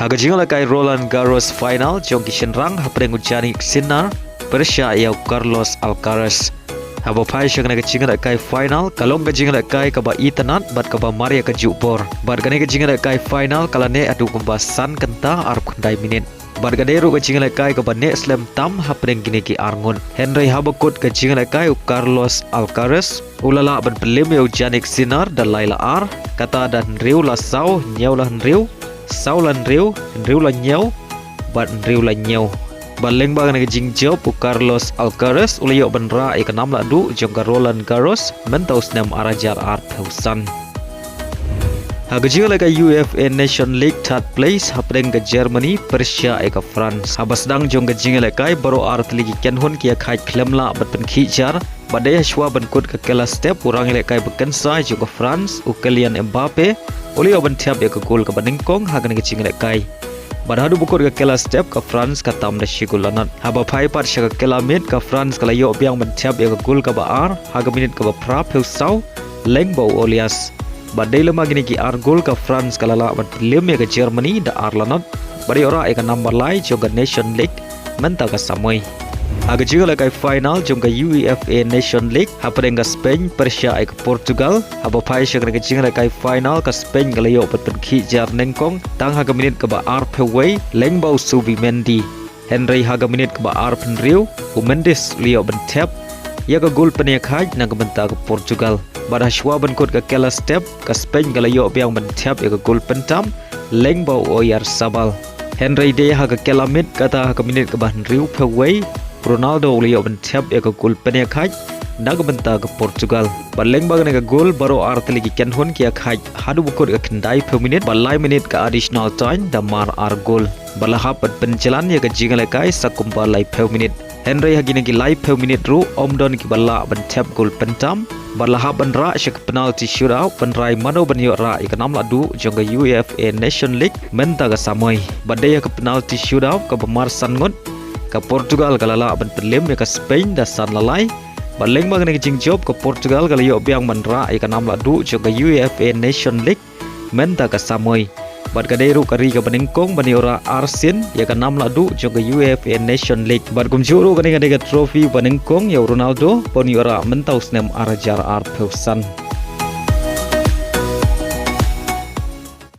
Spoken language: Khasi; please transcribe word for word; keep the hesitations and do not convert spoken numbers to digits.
Ha ka jingïalehkai Roland Garros final jong ki shynrang hapdeng u Jannik Sinner pyrshah ïa u Carlos Alcaraz. Haba phai sha kane ka jingïalehkai final ka long ka jingïalehkai kaba itynnad bad kaba mar ïa ka jubor. Bad kane ka jingïalehkai final ka la neh haduh kumba san kynta arphew khyndai minit. Bad ka dei ruh ka jingïalehkai kaba neh slem tam hapdeng kine ki arngut. Hynrei haba kut ka jingïalehkai u Carlos Alcaraz u la lah ban pynliem ïa u Jannik Sinner da lai la ar, kata da hynriew la saw, hynñiew la hynriew, saw la hynriew, hynriew la hynñiew, bad hynriew la hynñiew. Bad lyngba kane ka jingjop u Carlos Alcaraz u la ïoh ban rah ïa ka nam lahduh jong ka Roland Garros mynta u snem ar hajar arphew san. Ha ka jingïalehkai U F A Nation League, third place hapdeng ka Germany pyrshah ïa ka France. Haba sdang jong ka jingïalehkai baroh ar tylli ki kynhun ki ïakhaid khlem lah ban pynkhih jar. Bad dei hashwa ban kut ka kylla step u rangïalehkai ba kynsai jong ka France u Kylian Mbappe u la ïoh ban thep ïa ka gol kaba nyngkong ha kane ka jingïalehkai. Bad haduh ba kut ka kylla step ka France ka tam da shi gol lanot. Haba phai pat sha ka kylla miet ka France ka la ïoh biang ban thep ïa ka gol kaba ar ha ka minit kaba phraphew saw lyngba u Olise. Bad dei lem ha kine ki ar gol ka France ka la lah ban pynliem ïa ka Germany da ar lanot bad ïoh rah ïa ka nam ba lai jong ka Nation League mynta ka samoi. Ha ka jingïalehkai final jong ka U E F A Nation League hapdeng ka Spain pyrshah ïa ka Portugal. Haba phai sha kane ka jingïalehkai final ka Spain ka la ïoh ban pynkhih jar nyngkong tang ha ka minit kaba arphew wei lyngba u Zubimendi. Hynrei ha ka minit kaba arphew hynriew u Mendes u la ïoh ban thep ïa ka gol pynïakhaid na ka bynta ka Portugal. Bad hashwa ban kut ka kylla step ka Spain ka la ïoh biang ban thep ïa ka gol pyntam lyngba u Oyarzabal. Hynrei dei ha ka kylla miet kata ha ka minit kaba hynriewphew wei Ronaldo u la ïoh ban thep ïa ka gol pynïakhaid na ka bynta ka Portugal. Bad lyngba kane ka gol baroh ar tylli ki kynhun ki ïakhaid haduh ba kut ka khyndaiphew minit bad lai minit ka additional time da mar ar gol. Bad la hap ban pynjlan ïa ka jingïalehkai sa kumba laiphew minit. Hynrei ha kine ki laiphew minit ruh ym don kiba lah ban thep gol pyntam. Bad la hap ban rah sha ka penalty shootout ban rai mano ban ïoh rah ïa ka nam lahduh jong ka U E F A Nation League mynta ka samoi. Bad dei ha ka penalty shootout kaba mar san ngut ka Portugal ka la lah ban pynliem ïa ka Spain da san la lai. Bad lyngba kane ka jingjop ka Portugal ka la ïoh biang ban rah ïa ka nam lahduh jong ka U E F A Nation League mynta ka samoi. Bad ka dei ruh ka ri kaba nyngkong ban ïoh rah arsien ïa ka nam lahduh jong ka U E F A Nation League. Bad kumjuh ruh kane ka dei ka trophy ba nyngkong ïa u Ronaldo ban ïoh rah mynta u snem ar hajar arphew san.